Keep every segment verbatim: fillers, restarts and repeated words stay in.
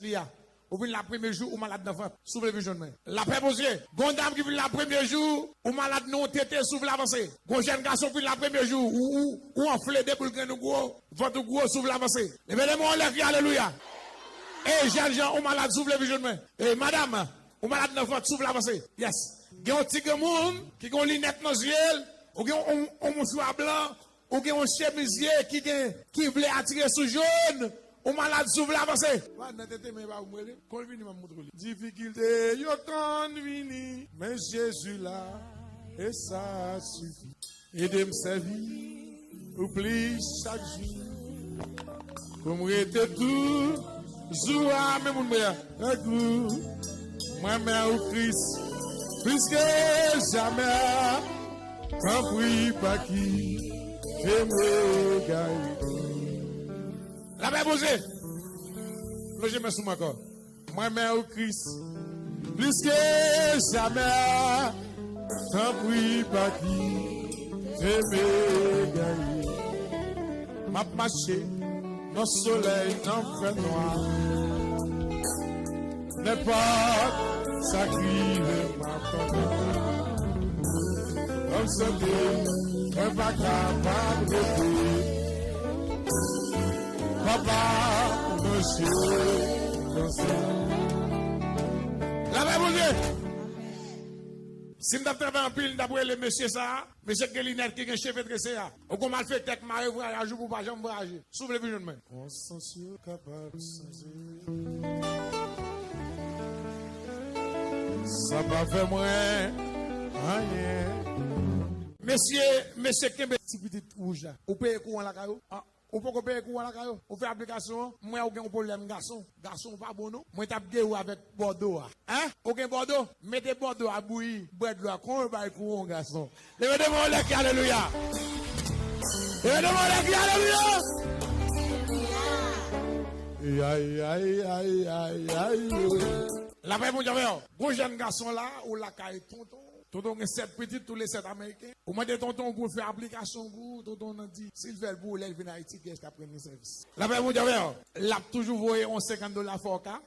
Alelouya. Ou vin la premye jou, ou malad nan vant. Si w vle vin jwenn mwen. Lapè Bondye. Gon dam ki vin la premye jou, ou malad nan yon tete, si w vle avanse. Gon jèn gason ki vin la premye jou, ou, ou, ou anfle, de boul grenn ou gwo, vant ou gwo, si w vle avanse. Leve de men w anlè, kri alelouya. E jèn jan, ou malad, si w vle vin jwenn mwen. E madanm, ou malad nan vant, si w vle avanse. Yes. Gen yon ti granmoun ki gen yon linèt nan zye l, ou gen yon, yon, yon mouchwa blan, ou gen yon chemiz ye ki gen, ki vle atire sou jòn, ou malad, si w vle avanse. Wa nan tete men pa ou m rele, kon l vini m ap montre w li. Difikilte yo konn vini, men Jezi la, e sa sifi. Ede m sèvi ou plis chak jou. Pou m rete toujou a men moun mwen an. Tankou mwen renmen ou Kris plis ke jamè. Tanpri pa kite m egare. Lapè Bondye. Lonje men sou mwen ankò. Mwen renmen ou Kris plis ke jamè. Tanpri pa kite m egare. M ap mache nan solèy, nan fènwa. Nenpòt sa k rive m ap kontan. Kòm sante, mwen pa kapab rete. Papa, manje konsa. Lapè Bondye! Si m t ap travay anpil, m t ap rele mesye sa a, mesye ki gen linèt, ki gen cheve trese a. Ou gon malfektè k mare vwayaj ou pou w pa janm vwayaje. Si w vle vin jwenn mwen. Konsyans yo kapab chanje. Sa pa fè mwen anyen. Mesye, mesye kenbe ti pitit wouj la. Ou peye kouran lakay ou? An, ou poko peye kouran lakay ou? Ou fè aplikasyon an? M wè ou gen yon pwoblèm gason. Gason ou pa bon non. Mwen t ap geri w avèk bòdo a. Hein? Ou gen bòdo? Mete bòdo a bouyi, bwè dlo a. Kon yo bay kouran w gason. Leve de men w anlè, kri alelouya. Leve de men w anlè, kri alelouya. Ay, ay, ay, ay, ay. Lapè Bondye avè w. Gon jèn gason la, ou lakay tonton. Tonton gen sèt pitit, toulesèt ameriken. Ou mande tonton pou l fè aplikasyon pou ou, tonton nan di, si l fè l pou ou, lè l vin Ayiti, kiyès k ap rann li sèvis? Lapè Bondye avè w. L ap toujou voye yon senkant dola fòka.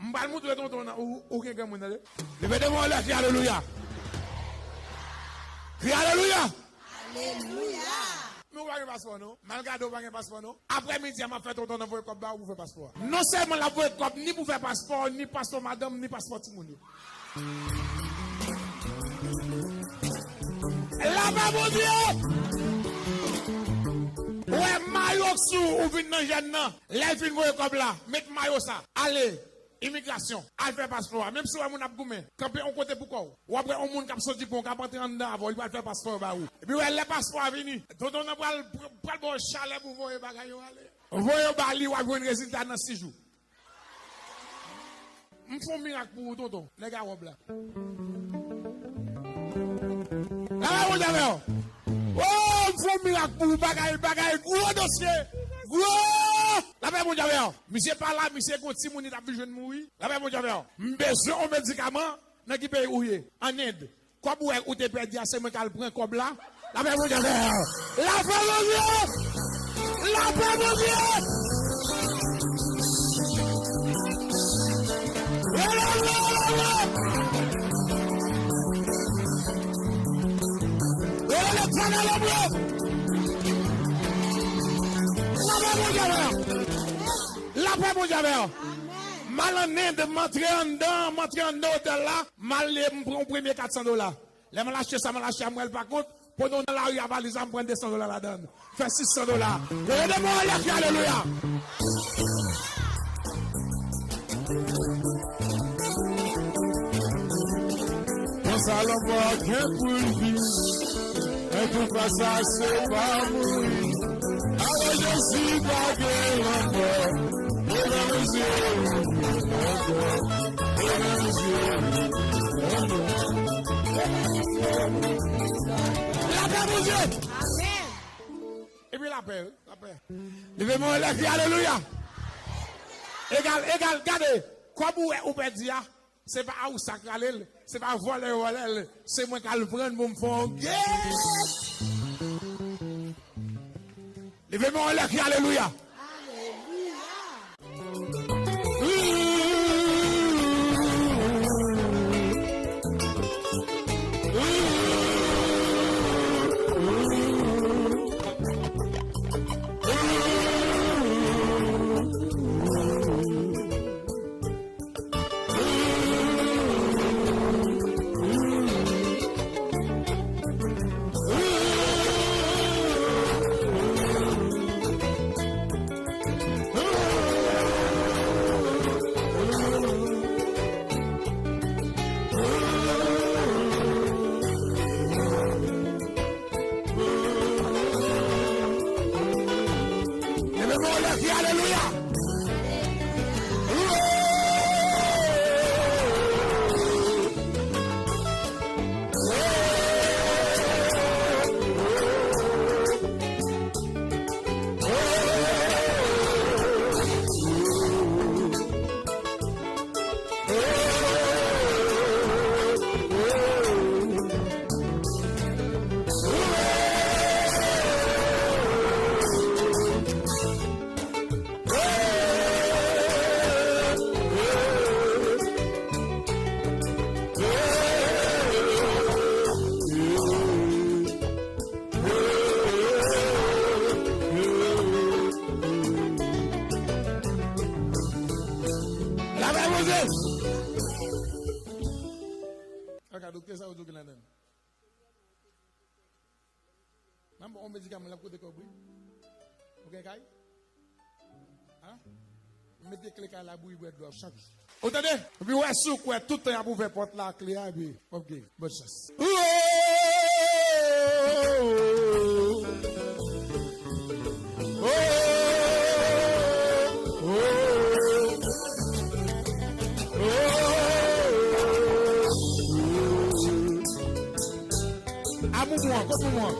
M pral montre tonton nan, ou, ou gen granmoun, tande. Leve de men w anlè, kri alelouya. Kri alelouya. Alelouya. Men ou pa gen paspò, non. M al gade ou pa gen paspò, non. Aprè midi a, m ap fè tonton nan voye kòb ba ou pou fè paspò a. Non sèlman l ap voye kòb ni pou fè paspò, ni paspò madanm, ni paspò timoun yo. Lapè Bondye! Ou wè mayo k sou ou vin nan jèn nan. Lè l fin voye kòb la, met mayo sa. Ale. Imigrasyon, al fè paspò a. Menm si w wè moun ap goumen, kanpe yon kote pou kò w. W ap wè yon moun k ap soti pon, k ap antre anndan avè w, li pral fè paspò yo ba ou. Epi w wè lè paspò a vini, tonton nan pral, pral ba w chalè pou voye bagay yo ale. Voye yo ba li, w ap jwenn rezilta nan sis jou. M fè yon mirak pou ou, tonton, nèg a wòb la. Lapè Bondye avè w. Oh, m fè yon mirak pou ou, bagay, bagay, gwo dosye. Gwo! Lapè Bondye avè w. Misye pa la, misye gon timoun li t ap vin jwenn mouri. Lapè Bondye avè w. M bezwen yon medikaman nan ki peyi ou ye? An End. Kòb ou wè ou te pèdi a, se mwen k al pran kòb la. Lapè Bondye avè w. Lapè Bondye! Lapè Bondye! Rele, rele, rele! Rele Letènèl anmwe! Lapè Bondye avè w! Lapè Bondye avè w! M al an End, m antre anndan, m antre anndan otèl la, m ale, m pran yon premye kat san dola. Lè m al achte sa, m al achte a, m wè l pa kont. Pandan w nan lari a, valiz la, m pran de san dola ladan l. Fè sis san dola. Leve de men w anlè, kri alelouya. Konsa lanmò gen pou l vini. Men tou fas a se pa mouri. Avèk Jezi pa gen lanmò. Leve men w, leve men w. Lapè Bondye! Amèn. Epi lapè, wi, lapè. Leve men w anlè, kri alelouya. Egal, egal, gade. Kòb ou wè ou pèdi a, se pa Awousa k rale l, se pa vòlè yo vòlè l, se mwen k al pran l pou m fè yon gèt. Leve men w anlè, kri alelouya. Alelouya. Fè Bondye! Kaka, doktè sa yo di w gen ladan l. Manman, on medikaman l ap koute kòb, wi. Ou gen kay? Hein? Mete kle kay la, bouyi bwè dlo a chak jou. Ou tande? Epi wè si w kwè tout tan y ap ouvè pòt la ak kle a, epi, ok, bòn chans. A moumou an, kot moumou an?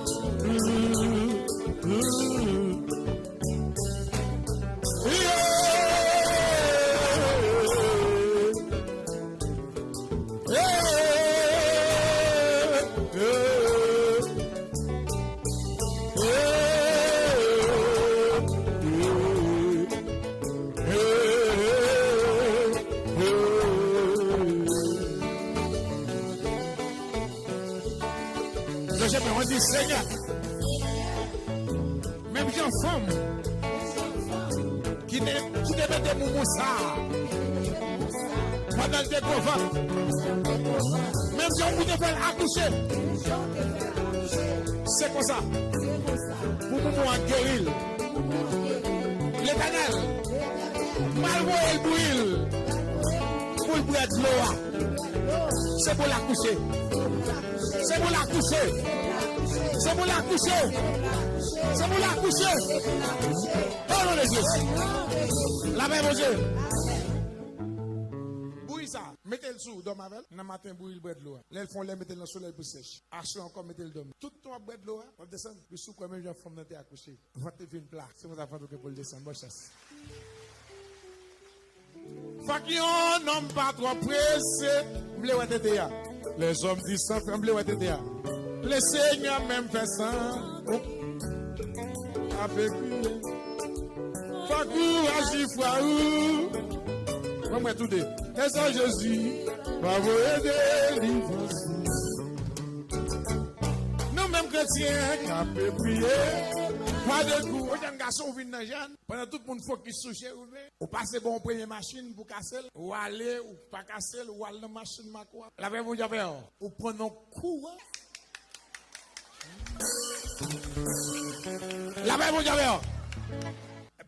Yo, je me redis, Senyè, menm jan fanm ki te, ki te mete moumou sa a pandan l te gwo vant, menm jan ou te fè l akouche, se konsa pou moumou an geri l. Letènèl pral voye l bouyi l pou l bwè dlo a. Se pou l akouche. Se pou l akouche. Se pou l akouche. Se pou l akouche. O non de Jezi. Lapè Bondye. Bouyi sa. Mete l sou, dòmi avè l. Nan maten, bouyi l, bwè dlo a. Lè l fè yon lè, mete l nan solèy pou sèch. Aswè ankò, mete l dòmi. Tout tan w ap bwè dlo a, w ap desann. Pi si w kwè menm jan fanm nan te akouche. Vant li vin pla. Se konsa fanm yo gen pou l desann. Bòn chans. Fòk yon nonm pa twò prese. M vle wè tete a. Lèzòm di san fè, m vle wè tete a. Le Senyè menm fè san. Ape kriye. Fòk ou aji fwa ou. Mwen, mwen, toude. Fè sa Jezi. Pa voye delivrans. Nou menm kretyen k ape priye. Pa de kou. Yon jèn gason ou vin nan jèn. Pandan tout moun fokis sou cheri w, men ou pase ba yon premye machin pou kase l, ou ale, ou pa kase l, ou al nan machin makwa. Lapè Bondye avè w. Ou pran yon kou, wi. Lapè Bondye avè w.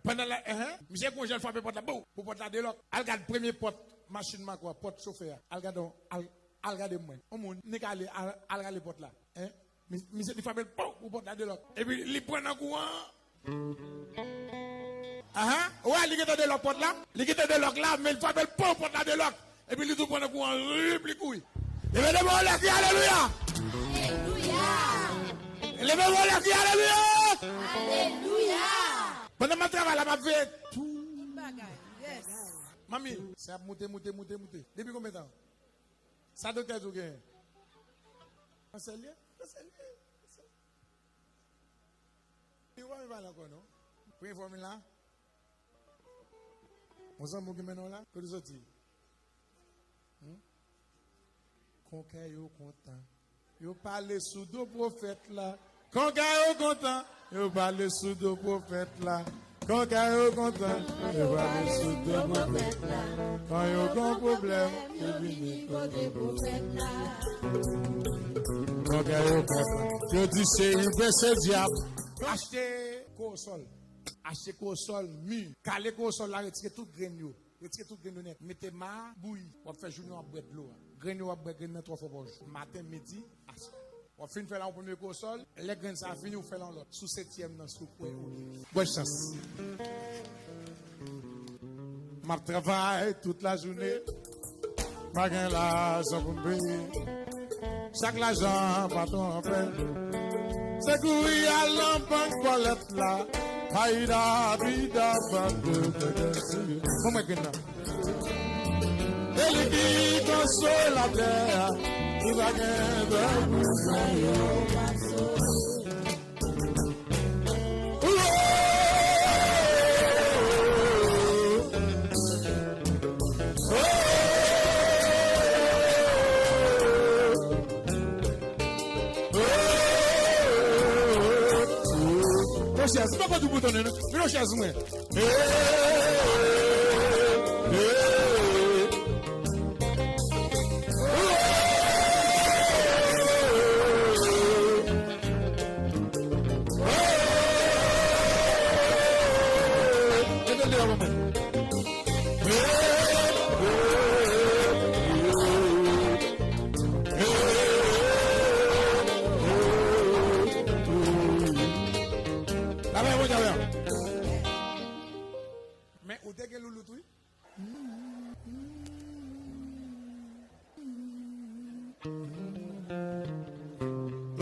Pandan la, enhen, misye gon jan l frape pòt la, bou, pou pòt la delòk. Al gad premye pòt machin makwa, pòt chofè a. Al gade, al, al gade mwen. Yon moun, nik ale, al, al gade pòt la. Hein? Mi-, misye li frape l, pou, pou pòt la delòk. Epi li pran nan kou an. Ahan, ou wè, li gentan delòk pòt la. Li gentan delòk la, men li frape l, pou, pòt la delòk. Epi li tou pran nan kou an, rip, li kouri. Leve de men anlè, kri alelouya. Alelouya. Leve men anlè, kri alelouya. Alelouya. Pandan m ap travay la, m ap veye tout bagay. Yes. Manmi, sa ap moute, moute, moute, moute. Depi konbyen tan? Sa doktè di w genyen? Kansè l ye? Kansè l ye? Kansè l ye? Li pa vle pale ankò non. Premye fwa w vin la? Yon zanmi w ki mennen w la? Kote w soti? Hmm? Kon kè yo kontan. Yo pale sou do pwofèt la. Kon kè yo kontan. Yo pale sou do pwofèt la. Kon kè yo kontan. Yo pale sou do pwofèt la. Kan yo gon pwoblèm, yo vini kote pwofèt la. Kon kè yo kontan. Yo di se iben, se dyab. Achte kowosòl. Achte kowosòl mi. Kale kowosòl la, retire tout grenn yo. Retire tout grenn yo nèt. Mete ma, bouyi. W ap fè jounen w ap bwè dlo a. Grenn yo w ap bwè, grenn nan twò fò pou w. Maten, midi, aswè. W ap fin fè la yon premye kowosòl. Lè grenn sa a fini, ou fè l yon lòt. Sou setyèm nan, si w kwè ou gen. Bòn chans. M ap travay tout lajounen. Pa gen lajan pou m peye. Chak lajan patwon an fè, se kouri al nan bank kòlèt la. Ayida, bida, bando, bèbè, seye. Bon, mwen grenn nan. E li ki konsolatè a, li pa gen bèl pou sa yo. Yon chèz, m poko di w pou tounen non. Vin yon chèz mwen. Hey, hey,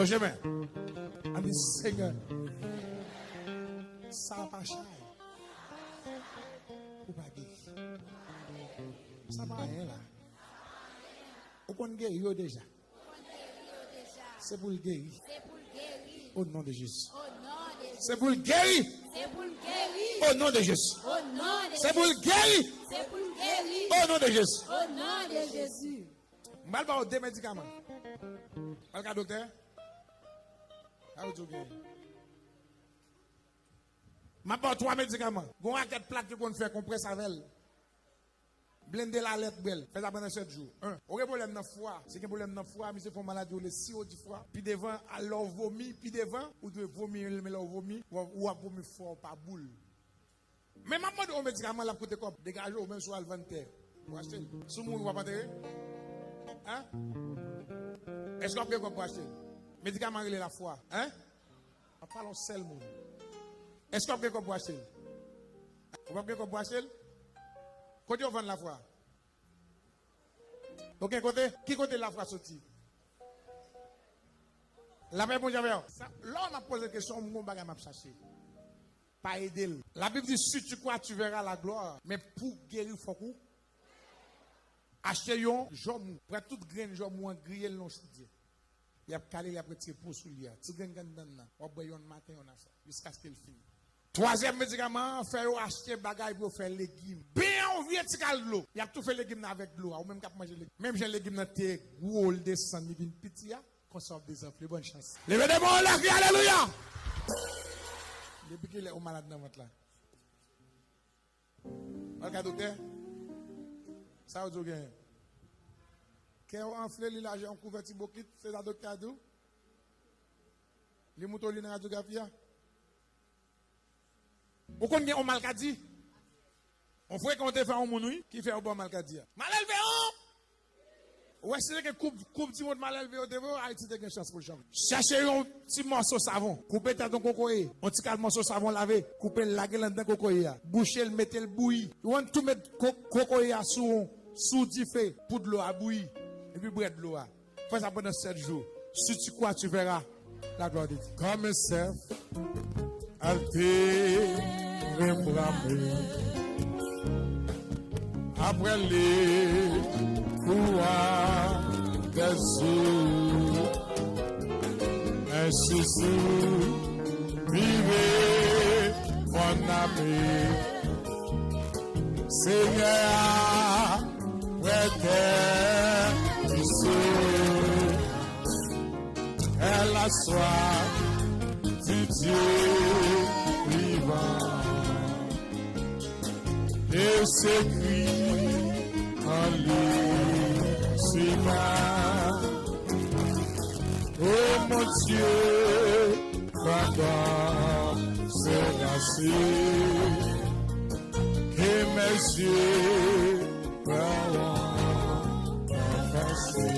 Chemen. An di, Senyè, sa pa chay pou pa geri. Sa pa anyen la. Ou konn geri yo deja. Se pou l geri. O non de Jezi. Se pou l geri. O non de Jezi. Se pou l geri. O non de Jezi. M pral ba w de medikaman. Al ka doktè. Sa yo di w gen. M ap ba w twa medikaman. Gon rakèt plak yo konn fè konprès avè l. Blende l a lèt, bwè l. Fè sa pandan sèt jou. En. Ou gen pwoblèm nan fwa. Si gen pwoblèm nan fwa, misye fè w maladi yo rele siwo di fwa. Pi devan, a lè w vomi, pi devan, ou dwe vomi, men lè w vomi, w ap, w ap vomi fwa, w pa boul. Men m ap mande w medikaman, l ap koute kòb. Degaje w, menm si w al vann tè. Ou achte l. Si w mouri, w ap antere? Hein? Èske w ap gen kòb pou achte l? Medikaman rele lafwa. Hein? M ap pale yon sèl moun. Èske w ap gen kòb pou achte l? Ou p ap gen kòb pou achte l? Kote yo vann lafwa? Oke, kote? Ki kote lafwa soti? Lapè Bondye avè w. Sa, lè w ap poze kesyon, m gon bagay m ap chache. Pa ede l. Labib di, si tu crois, tu verras la gloire. Men pou geri, fòk ou achte yon jòmou. Pran tout grenn jòmou an, griye l nan chodyè. Y ap kale l, y ap retire po sou li a. Ti grenn ki anndan l nan. W ap bwè yonn maten, yonn aswè. Jiskaske l fini. Twazyèm medikaman an, fè yo achte bagay pou yo fè legim. Byen yon vye ti kal dlo. Y ap toufe legim nan avèk dlo a. Ou menm k ap manje legim. Menm jan legim nan te gwo, l desann, li vin piti a, konsa w ap dezanfle. Bòn chans. Leve de men w anlè, kri alelouya! Depi kilè ou malad nan vant la? Al ka doktè. Sa yo di w genyen? Kè w anfle, li laje yon kouvèti bokit, se sa doktè a di w? Li montre w li nan radyografi a? Ou konn gen yon malkadi? On frekan w te fè yon moun, wi, ki fè yo ba w malkadi a. Malelve, on! Ou wè, si te gen koup, koup di mond malelve yo te vre, Ayiti te gen chans pou l chanm. Chache yon ti mòso savon, koupe tèt yon kokoye, yon ti kal mòso savon lave, koupe l, lage l anndan kokoye a, bouche l, mete l bouyi. Ou konn tou met ko-, kokoye a sou, sou dife pou dlo a bouyi, epi bwè dlo a. Fè sa pandan sèt jou. Si tu crois, tu verras la gloire de Dieu. Comme un cerf, elle te réclame. Après les courroies des eaux, un suspiré, mon ami. Seigneur, prêteur du salut, elle a soif du Dieu vivant. Et ses cris en lui suivant. Oh mon Dieu, pardonne ses racines, que mes yeux verront ton passé.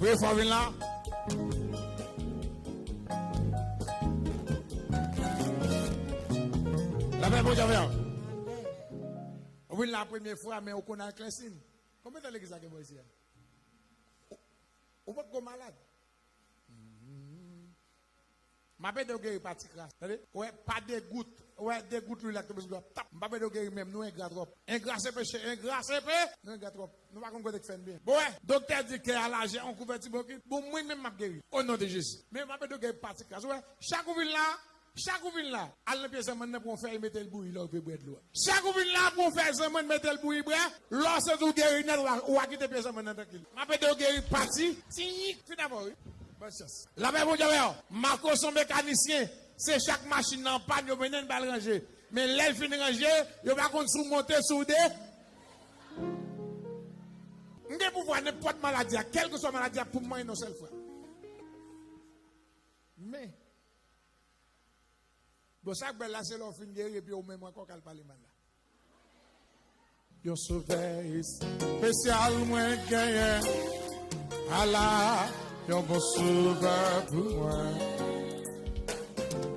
Premye fwa w vin la. Lapè Bondye avè w. Ou vin la premye fwa, men ou konn al klèsin. Konbyen tan legliz la gen bò isi a? Ou, ou poko malad? M ap ede w geri pa ti kras. Tande? Ou wè, pa de gout. Ou wè, de gout lwil la k tonbe sou dlo a. Tap! M p ap ede w geri menm. Nou engra twòp. Engra se peche. Engra se pe-, nou engra twòp. Nou pa konn kote k fè n byen. Bon, wè, doktè di kè a laje, on kouvèti bronchit. Bon, mwen menm m ap geri. O non de Jezi. Men m ap ede w geri pa ti kras. Ou wè, chak ou vin la, chak ou vin la, al nan pye zanmann nan, pran yon fèy, mete l bouyi lè w vle bwè dlo a. Chak ou vin la, pran yon fèy zanmann, mete l bouyi bwè. Lè w santi w geri nèt, w a, w a kite pye zanmann nan trankil. M ap ede w geri pati, ti, fin avè w, wi. Bòn chans. Lapè Bondye avè w. Marco se yon mekanisyen. Se chak machin nan an pàn, yo mennen l ba l ranje. Men lè l fin ranje, yo pa konn si w monte, si w de-, M gen pouvwa nenpòt maladi a, kèlkeswa maladi a, pou m manyen nan yon sèl frap. Men, bon, sa k bèl la, se lè w fin geri epi ou menm ankò k al pale mal la. Yon sovè espesyal mwen genyen. Ala yon bon sovè pou mwen.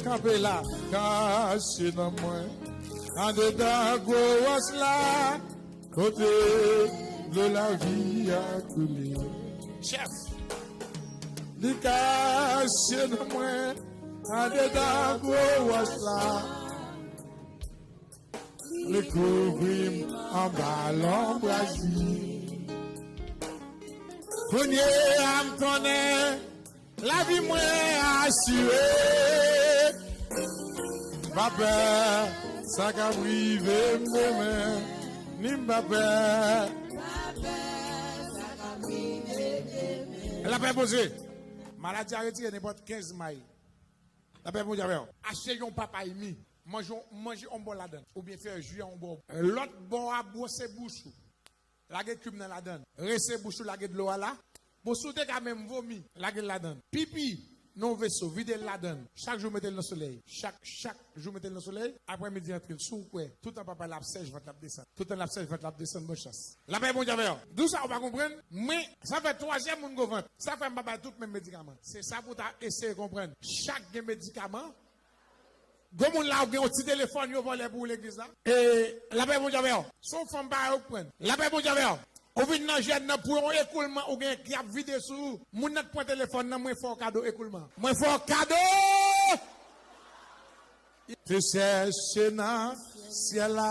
Kanpe la, kache nan mwen. Andedan gwo wòch la, kote dlo lavi a koule. Chèf. Li kache nan mwen, andedan gwo wòch la. Li kouvri m anba lonbraj li. Kounye a m konnen lavi mwen asire. M pa pè sa k ap rive m demen, ni m pa pè. Lapè Bondye. Maladi a retire nenpòt kenz may. Lapè Bondye avè w. Achte yon papay mi. Manje yon, manje yon bò ladan l. Oubyen fè ji a yon bò. Lòt bò a bwose bouch ou. Lage kib nan ladan l. Rese bouch ou, lage dlo a la. Bon, si w te ka menm vomi, lage l ladan l. Pipi nan yon veso, vide l ladan l. Chak jou mete l nan solèy. Chak, chak jou mete l nan solèy. Aprè midi antre l. Si w kwè, toutan papay la ap sèch, vant la ap desann. Toutan l ap sèch, vant la ap desann, bon chans. Lapè Bondye avè w. Di w sa ou pa konprann, men sa fè twazyèm moun gwo vant. Sa fè m pa bay tout menm medikaman. Se sa pou w ta eseye konprann. Chak gen medikaman. Gwo moun la, ou gen yon ti telefòn yo vòlè pou ou legliz la. E lapè Bondye avè w. Se yon fanm pa ou pran. Lapè Bondye avè w. Ou vin nan jèn nan pou yon ekoulman ou gen ki ap vide sou ou. Moun nan t pran telefòn nan, mwen fè w kado ekoulman. Mwen fè w kado! Te chèche nan syèl la.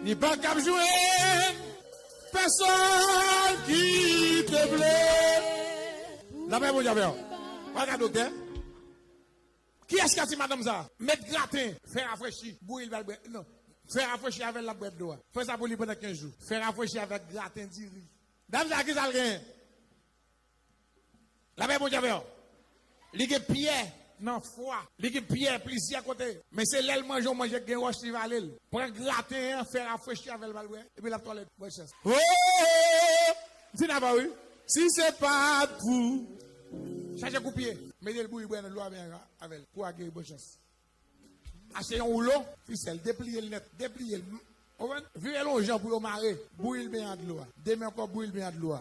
Ni pa kab jwenn pèsonn ki te vle. Lapè Bondye avè w. Pral ka doktè. Kiyès ki ap di madanm sa? Met graten, fè rafrechi, bouyi l, bal bwè. Non. Fè rafrechi avè l, l ap bwè dlo a. Fè sa pou li pandan kenz jou. Fè rafrechi avèk graten diri. Dam sa, ki sa l genyen? Lapè Bondye avè w. Li gen pyè nan fwa. Li gen pyè plizyè kote. Men se lè l manje yon manje k gen wòch, li vale l. Pran graten an, fè rafrechi avè l, bal bwè. Epi l ap twalèt. Bòn chans. Oh! M fin avè w, wi. Si se pa t pou. Chache kou pye. Mete l bouyi, bwè nan dlo a, men avè l. Kou a geri, bòn chans. Achte yon woulo fisèl, depliye l nèt, depliye l. Ou konprann? Vire l yon jan pou yo mare. Bouyi l byen a dlo a. Demen ankò, bouyi l byen a dlo a.